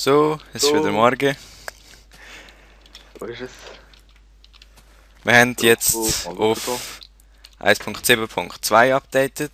So, es ist wieder So, Morgen. so ist es. Wir haben So, jetzt mal schauen da. auf 1.7.2 updated.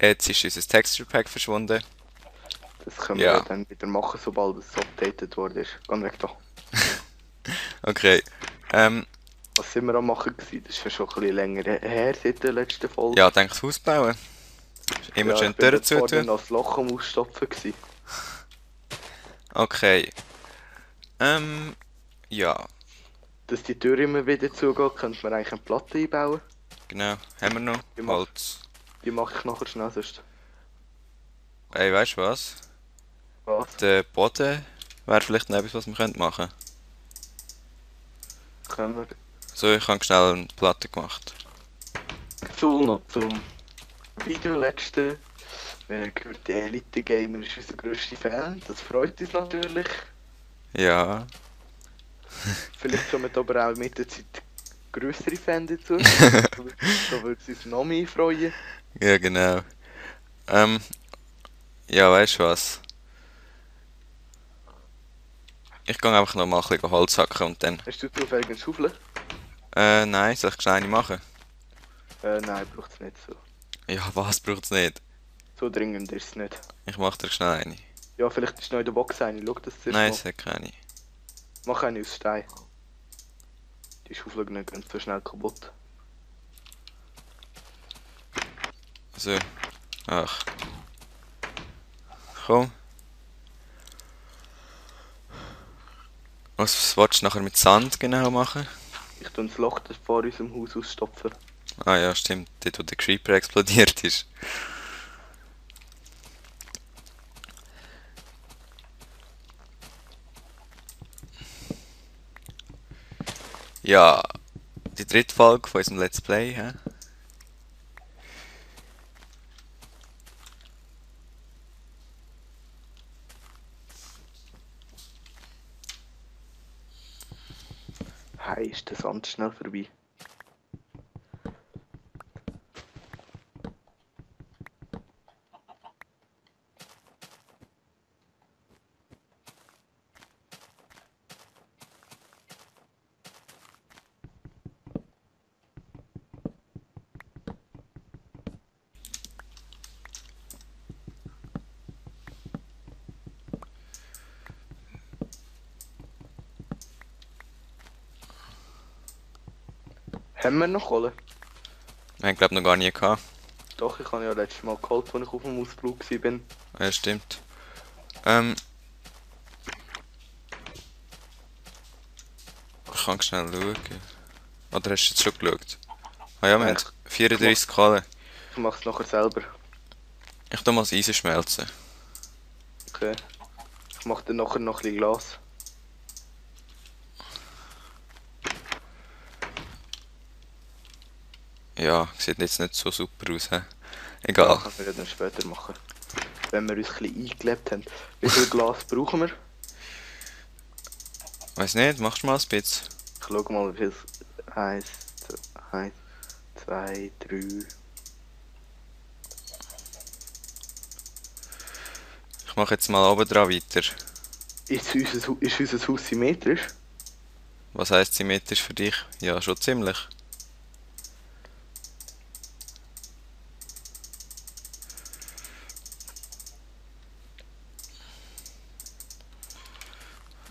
Jetzt ist unser Texture Pack verschwunden. Das können wir ja Ja, dann wieder machen, sobald es updated worden ist. Geh weg da. okay. Ähm, Was sind wir am machen gewesen? Das ist ja schon ein bisschen länger her seit der letzten Folge. ja, denkt Haus bauen. Immer Ja, ich schön die bin Türen dort vorne zutun. noch das Loch am Ausstopfen gewesen. Okay. Ähm, ja, Dass die Tür immer wieder zugeht, könnte man eigentlich eine Platte einbauen. genau. Haben wir noch Die mache Holz. die mach ich nachher schnell sonst. Ey, weißt du was? Was? Der Boden wäre vielleicht noch etwas, was wir machen könnten. Können wir. So, ich habe schnell eine Platte gemacht. So, noch zum Video letzte. Wir haben gehört, der Elite Gamer ist unser grösster Fan. Das freut uns natürlich. Ja. Vielleicht kommen aber auch mit der Zeit grössere Fans dazu. Da würde es uns noch mehr freuen. Ja, genau. Ähm, ja, weißt du was? Ich gehe einfach noch mal ein bisschen Holz hacken und dann. Hast du zufällig eine Schaufel? Nein, soll ich schnell eine machen? Nein, braucht es nicht so. Ja, was braucht's nicht? So dringend ist es nicht. Ich mach dir schnell eine. Ja, vielleicht ist noch in der Box eine. Schau das zuerst Nein, mal. es hat keine. Mach eine aus Stein. Die Schaufeln gehen so schnell kaputt. So, ach, komm. Was willst du nachher mit Sand genau machen? Ich tue das Loch das vor unserem Haus ausstopfen. Ah ja, stimmt, dort wo der Creeper explodiert ist. Ja, die dritte Folge von unserem Let's Play, hä? Hey, ist der Sand schnell vorbei. Haben wir noch Kohle? Wir haben glaube noch gar nie gehabt. Doch, ich habe ja letztes Mal geholt, als ich auf dem Ausflug war. Ja, stimmt. Ähm, ich kann schnell schauen. Oder hast du jetzt schon geschaut? Ah ja, wir haben Ich, ich, mach, 34 Kohle. ich mach's nachher selber. Ich tu mal das Eisen schmelzen. Okay. Ich mach dann nachher noch ein bisschen Glas. Ja, sieht jetzt nicht so super aus, hä? Ja, Egal. können wir ja dann später machen. Wenn wir uns ein bisschen eingelebt haben. Wie viel Glas brauchen wir? Weiß nicht, machst du mal ein bisschen? Ich schau mal, wie viel. 1, 2, 3. Ich mache jetzt mal oben dran weiter. Ist unser Haus symmetrisch? Was heisst symmetrisch für dich? Ja, schon ziemlich.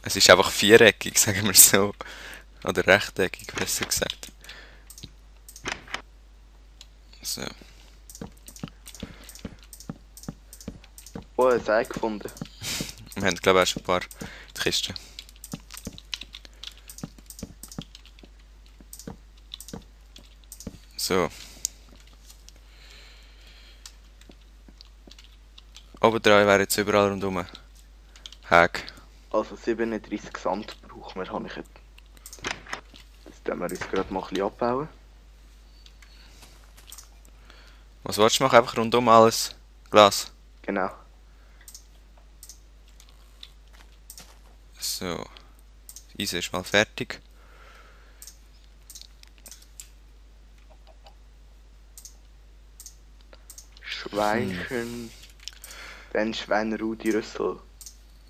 Es ist einfach viereckig, sagen wir so. Oder rechteckig, besser gesagt. So. Oh, ein Ei gefunden. Wir haben, glaube ich, auch schon ein paar Kisten. So. Oben dran wäre jetzt überall rundherum. Hack. Also 37 Sand brauchen wir, habe ich jetzt. Das können wir uns gerade mal ein bisschen abbauen. Was willst du machen? Einfach rundum alles Glas. Genau. So. Das Eisen ist mal fertig. Schweinchen. Wenn Schwein Rudi Rüssel.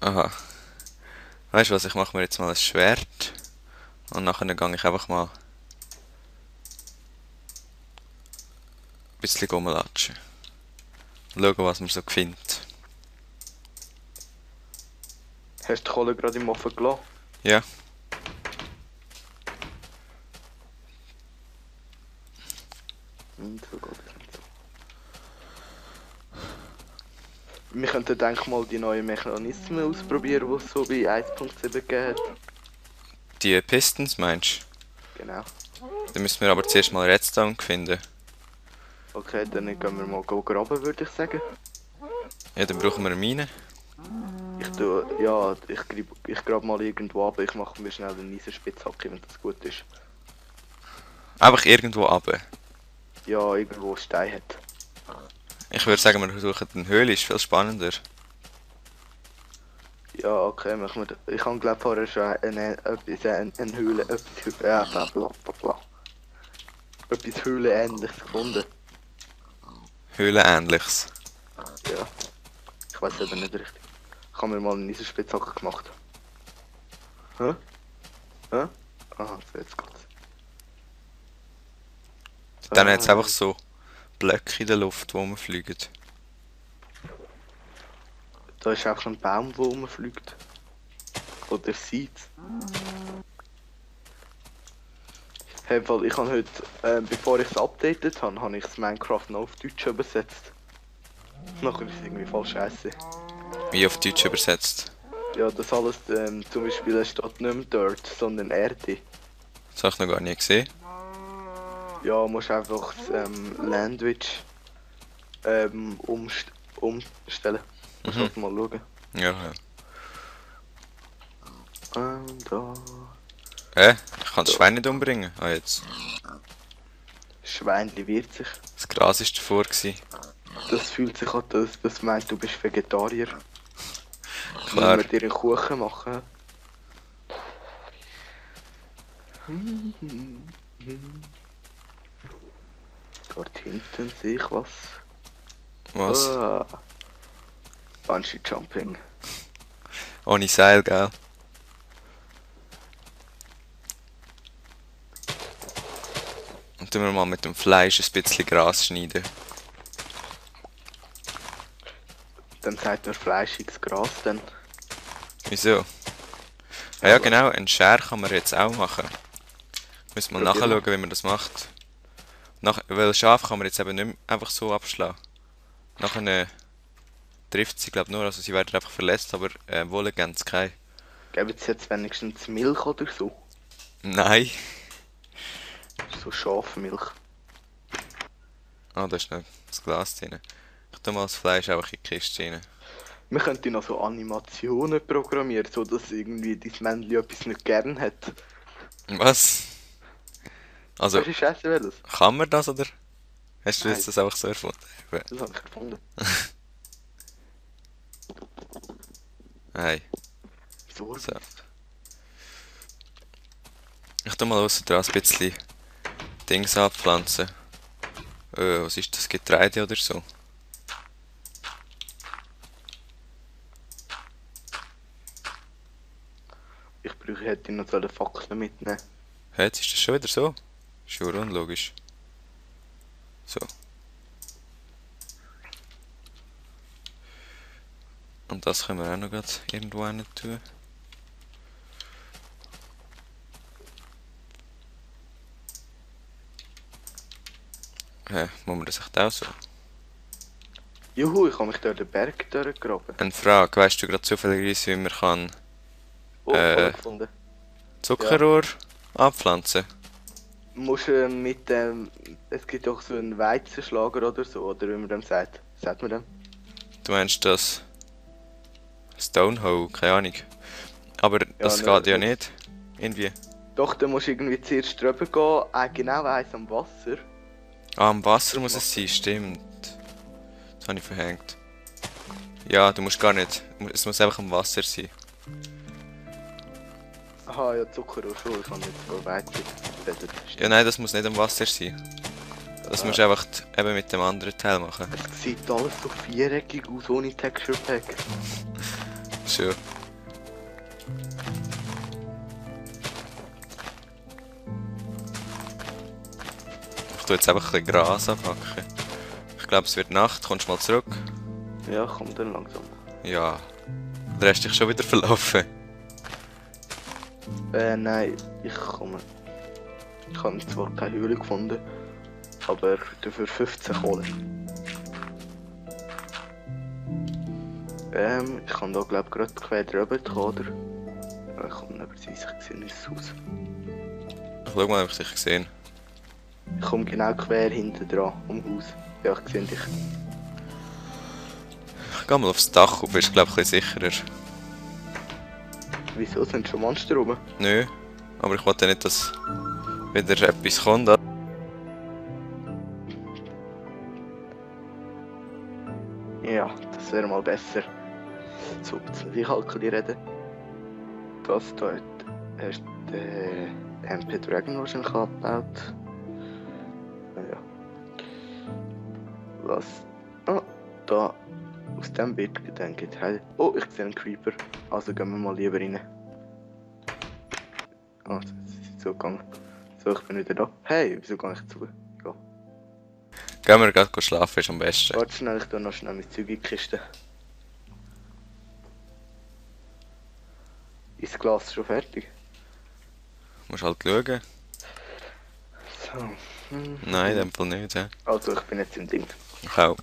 Aha. Weißt du was, ich mache mir jetzt mal ein Schwert. Und nachher gehe ich einfach mal ein bisschen rumlatschen. Und schauen, was man so findet. Hast du die Kohle gerade im Ofen gelassen? Ja. So geht es nicht so. Wir könnten denke mal die neuen Mechanismen ausprobieren, die es so bei 1.7 gegeben hat. Die Pistons meinst Genau. du? Dann müssen wir aber zuerst mal Redstone finden. Okay, dann gehen wir mal graben, würde ich sagen. Ja, dann brauchen wir eine Mine. Ich grab mal irgendwo ab, ich mache mir schnell eine Eisenspitzhacke, wenn das gut ist. Einfach irgendwo runter. Ja, irgendwo wo Stein hat. Ich würde sagen, wir suchen eine Höhle, ist viel spannender. Ja, okay, machen wir das. Ich habe glaube vorher schon eine Höhle, etwas Höhlenähnliches gefunden. Höhlenähnliches. Ja, ich weiß eben nicht richtig. Ich habe mir mal eine Eisenspitzhacke gemacht. Hä? Hä? Aha, so jetzt geht's. Dann hat es einfach so Blöcke in der Luft, die rumfliegen. Da ist auch ein Baum, der rumfliegt. Oder sieht. Hey, weil ich habe heute, bevor ich es updated habe, habe ich das Minecraft noch auf Deutsch übersetzt. Nachher ist es irgendwie voll scheiße. Wie auf Deutsch übersetzt. Ja, das alles, zum Beispiel, es steht nicht mehr Dirt, sondern Erde. Das habe ich noch gar nicht gesehen. Ja, musst einfach das Language umstellen. Musst halt mal schauen. Ja, ja. Da. Ich kann das Schwein nicht umbringen. Ah, jetzt. Schweinli wird sich. Das Gras war davor. Das fühlt sich an, das meint, du bist Vegetarier. Klar. Müssen wir dir einen Kuchen machen? Dort hinten sehe ich was. Was? Ah. Bungee Jumping. Ohne Seil, gell? Und tun wir mal mit dem Fleisch ein bisschen Gras schneiden. Dann sagt man fleischiges Gras dann. Wieso? Ah, ja genau, einen Scher kann man jetzt auch machen. Müssen wir mal Probier nachschauen, wie man das macht. Weil Schaf kann man jetzt eben nicht mehr einfach so abschlagen. Nachher trifft sie glaube nur, also sie werden einfach verletzt, aber Wolle geben sie keine. Geben sie jetzt wenigstens Milch oder so? Nein. So Schafmilch. Ah, da ist noch das Glas drin. Ich tue mal das Fleisch einfach in die Kiste rein. Wir könnten noch so Animationen programmieren, so dass irgendwie das Männchen etwas nicht gern hat. Was? Also, Weißt du, scheiße wäre das? kann man das oder hast du Nein. jetzt das einfach so erfunden? Das habe ich gefunden. Nein. Wieso? So. Ich tu mal aussen dran ein bisschen Dings anpflanzen. Was ist das? Getreide oder so? Hätte noch so eine Fackel mitnehmen. Hey, jetzt ist das schon wieder so? Schon unlogisch. So. Und das können wir auch noch grad irgendwo hin tun. Muss man das echt auch so? Juhu, ich habe mich durch den Berg durchgegraben. Eine Frage, weißt du gerade zufälligerweise, wie man kann Oh, voll gefunden. Zuckerrohr anpflanzen? Musst mit dem, es gibt doch so einen Weizenschlager oder so, oder wie man dem sagt. Sagt man dem? Du meinst das Stonehoe, keine Ahnung. Aber das ne, geht ja nicht. Irgendwie. Doch, dann musst du irgendwie zuerst drüber gehen, genau eins am Wasser. Ah, am Wasser muss es sein, stimmt. Das habe ich verhängt. Ja, du musst gar nicht. Es muss einfach am Wasser sein. Aha, ja, Zuckerrohr schon, ich habe nicht so Weizen geredet. Ja, nein, das muss nicht am Wasser sein. Das musst du einfach eben mit dem anderen Teil machen. Es sieht alles so viereckig aus, ohne Texture Pack. Schon. Ich tue jetzt einfach ein bisschen Gras anpacken. Ich glaube, es wird Nacht. Kommst du mal zurück? Ja, komm dann langsam. Ja. Oder hast du dich schon wieder verlaufen? Nein, ich komme. Ich habe zwar keine Höhle gefunden, aber dafür 15 Kohle. Ich kann da glaube gerade quer drüber kommen, oder? Ich komme nicht präzise, ich sehe nicht das Haus. Ich schau mal, ob ich dich gesehen. Ich komme genau quer hinten dran, am Haus. Ja, ich sehe dich. Ich geh mal aufs Dach rauf, ist glaube ich ein bisschen sicherer. Wieso sind schon Monster rum? Nö, aber ich wollte nicht, dass wieder etwas kommt. Ja, das wäre mal besser. So, jetzt muss ich halt ein bisschen reden. Das dort hast du den MP Dragon wahrscheinlich abgebaut. Ja. Was? Ah, da. Aus dem Bild gedenkt. Hey. Oh, ich sehe einen Creeper. Also gehen wir mal lieber rein. Ah, das ist so gegangen. So, ich bin wieder da. Hey, wieso gehe ich zu? Ja. Gehen wir gerade schlafen, ist am besten. Warte schnell, ich tue noch schnell mein Zeug in die Kiste. Ist das Glas schon fertig? Musst halt schauen. So. Nein, in dem Fall nicht. Ja. Also, ich bin jetzt im Ding. Ich auch.